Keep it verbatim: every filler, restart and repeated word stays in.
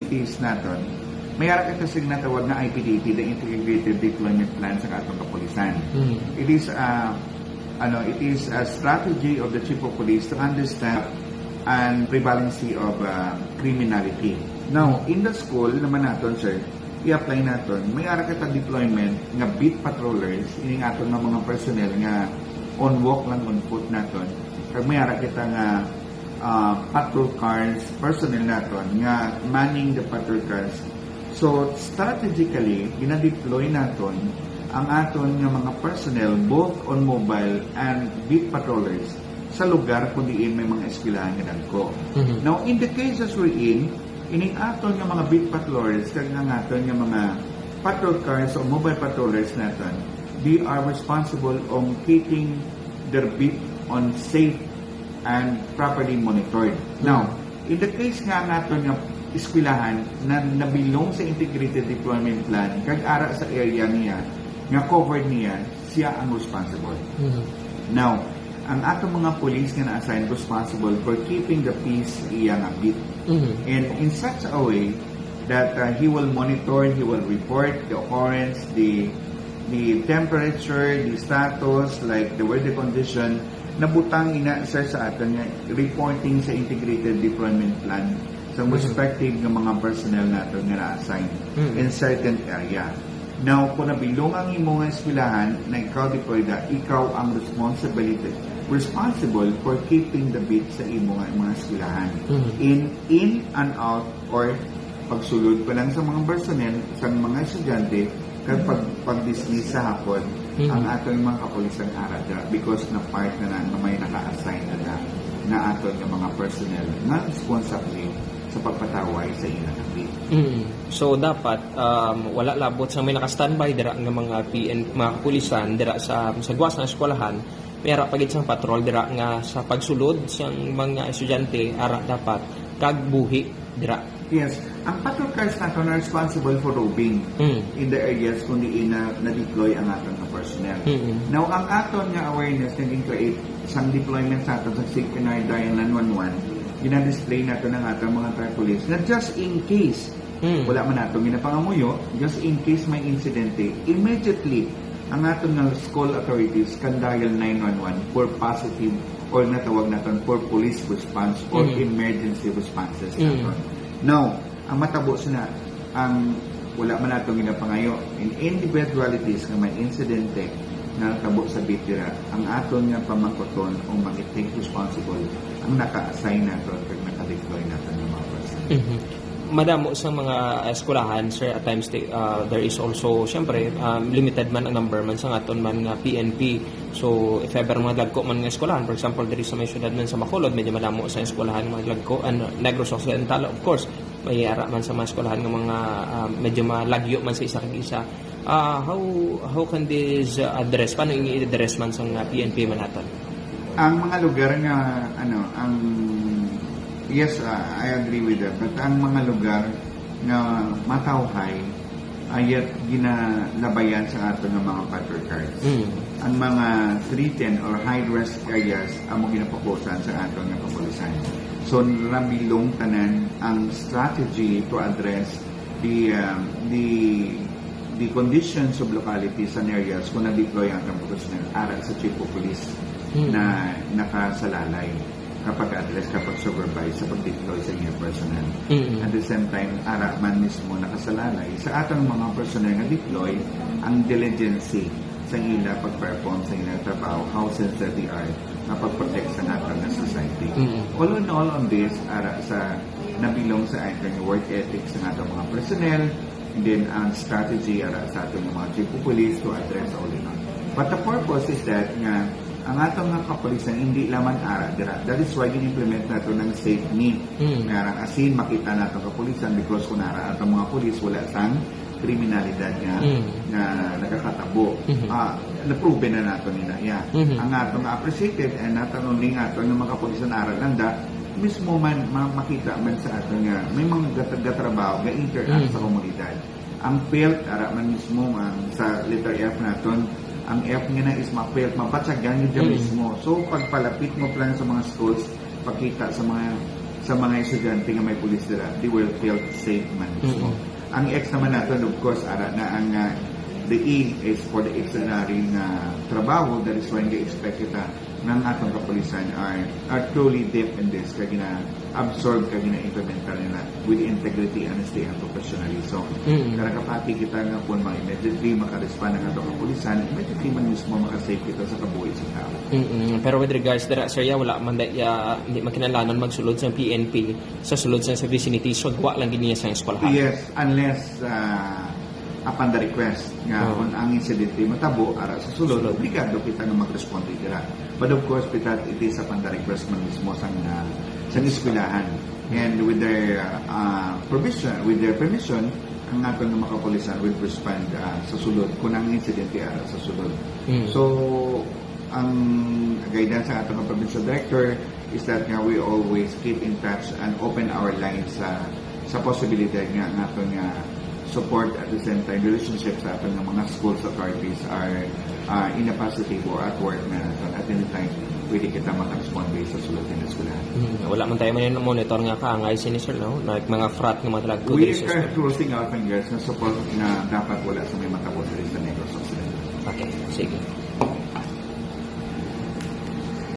activities naton, may ara kita sing natawag nga I P D P, the Integrated Deployment Plan sa atong kapulisan. Mm. It is uh, ano, it is a strategy of the chief of police to understand and prevalency of uh, criminality. Now, in the school naman naton, sir, i-apply naton, may ara kita deployment nga beat patrollers, ining aton nga mga personnel nga on walk lang, on foot naton. Kag may ara kita nga uh, patrol cars, personnel naton nga manning the patrol cars. So, strategically, ginadeploy naton ang aton nga mga personnel, both on mobile and beat patrollers, sa lugar kung diin may mga eskwelahan nga dagko. Mhm. Now, in the cases we're in, ining aton nga mga beat patrollers kag ang aton nga mga patrol cars o mobile patrollers naton, they are responsible on keeping their beat on safe and properly monitored. Now, in the case nga ang aton nga eskwelahan na nabilong sa integrated deployment plan kag ara sa area niya nga covered niya, siya ang responsible. Mhm. Now, ang atong mga police nga na-assign responsible for keeping the peace sa iya nga beat. Mhm. And in such a way that uh, he will monitor, he will report the occurrence, the the temperature, the status, like the weather condition, nabutang ina, sir, sa aton nga reporting sa integrated deployment plan sa Mhm. respective nga mga personnel nato nga na-assign Mhm. in certain area. Now, kung nabilong ang imo nga eskwelahan na ikaw deploy da, ikaw ang responsibility responsible for keeping the beat sa imo nga mga eskwelahan. Mhm. In in and out or pagsulod pa lang sa mga personnel, sa mga estudyante, kag pag, pag-dismiss sa hapon, Mhm. ang aton mga kapulisan ara dira because na part na na nga may naka-assign na na, na aton nga mga personnel nga responsable sa pagpataway sa ilang beat. Mm. So dapat um, wala labot sa may naka-standby dira nga mga P N, mga kapulisan dira sa sa gawas nga eskwelahan, may ara pa gid sang patrol dira nga sa pagsulod sang mga estudyante ara dapat kag buhi dira. Yes, ang patrol cars nato na responsible for roving Mm. in the areas kung diin na na-deploy ang aton nga personnel. Mm-mm. Now, ang aton nga awareness naging create sang deployment sa aton sa C P N R dial nine one one, gina-display nato ng aton mga traffic police na just in case Mm. wala man nato ginapangamuyo, just in case may insidente, immediately ang aton nga school authorities can dial nine one one for positive or natawag naton for police response or Mm. emergency responses Mm. naton. Now, ang matabo sina ang wala man nato ginapangayo in individualities nga may insidente nga natabo sa beat dira, ang aton nga pamangkuton o mag-take responsible ang naka-assign nato kag naka-deploy nato nga mga personnel. Mhm. Madamo sa mga eskwelahan, sir, at times they, uh, there is also, syempre, um, limited man ang number man sa aton man nga P N P. So, if ever mga dagko man nga eskwelahan, for example, diri sa may syudad man sa Bacolod, medyo madamo sa eskwelahan mga dagko, and Negros Occidental, of course, may ara man sa mga eskwelahan nga mga, um, medyo malagyo man sa isa kag isa. Ah, how how can this, uh, address? Paano ini address man sang, uh, P N P man naton? Ang mga lugar nga, ano, ang, yes, ah, I agree with that. But ang mga lugar nga matawhay, ayat ginalabayan sa ato nga mga patrol cars. Mm. Ang mga threatened or high risk areas amo ginapokusan sa ato nga kapulisan. So, nabilong tanan ang strategy to address the, um, the the conditions of localities and areas kung na-deploy ang atong personnel ara sa chief of police Mm. na nakasalalay kapag address, kapag supervise sa pag-deploy sa inyong personnel. Mm. At the same time, ara man mismo nakasalalay sa atong mga personnel nga deploy ang diligence sa ila pag-perform sa ilang trabaho, how sincere they are nga pag-protect sa naton nga society. Mm. All in all on this, ara sa nabilong sa aton work ethics sa atong mga personnel, and then ang strategy ara sa aton nga mga chief of police to address all in all. But the purpose is that nga ang atong nga kapulisan hindi lamang ara dira. That is why gin-implement nato ng safe me. Mm. Nga rang asin makita nato kapulisan because kung ara atong mga pulis wala sang kriminalidad nga Mm. nga nagakatabo. Mhm. Ah, na-prove na nato nila, yeah. Mhm. Ang ato nga appreciated and not only nga ato nga mga kapulisan ara lang da, mismo man ma- makita man sa ato nga may mga gat- gatrabaho, ga-interact Mhm. sa komunidad. Ang felt ara man mismo ang sa letter F naton, ang F nga na is ma-felt, mabatyagan gid Mhm. mismo. So pagpalapit mo pa lang sa mga schools, pakita sa mga sa mga estudyante nga may pulis dira, they will feel safe man mismo. Mm-mm. Ang X naman naton, of course, ara na ang, ah, the E is for the exemplary nga trabaho. That is why nga expect kita nga ang atong kapulisan are, are truly deep in this, kag gina-absorb, kag gina-implementar nila with integrity, honesty, and professionalism. Mm. Kaya kapati kita nga kung mag-immediately makarespond ang atong kapulisan, immediately man mismo makasave kita sa kabuhi sa tao. Mm-mm. Pero with regards dira, sir, ya, wala man da, ya, hindi man kinahanglanon magsulod sa P N P, sa sulod sa, sa vicinity, so gwa lang gid niya sa eskwelahan. Yes, unless, ah, upon the request nga Oh. kung ang insidente matabo ara sa sulod, Sulod. obligado kita nga mag-responde dira. But of course, with that, it is upon the request man mismo sang, ah, sang eskwelahan. And with their, ah, permission, with their permission, ang aton nga mga kapulisan will respond, ah, sa sulod kung ang insidente ara sa sulod. Mm. So, ang guidance sa aton nga provincial director is that nga we always keep in touch and open our lines sa, sa posibilidad nga ang aton nga support, at the same time relationship sa aton nga mga schools authorities are, ah, in a positive or upward nga naton. At any time, pwede kita makarespond based sa sulod nga eskwelahan. Hmm, wala man tayo man yung monitor nga kaangay sini, sir, no? Like, mga frat nga mga talagko We diri sa are school. crossing our fingers na support na dapat wala sa may matabo diri sa Negros Occidental. Okay, sige.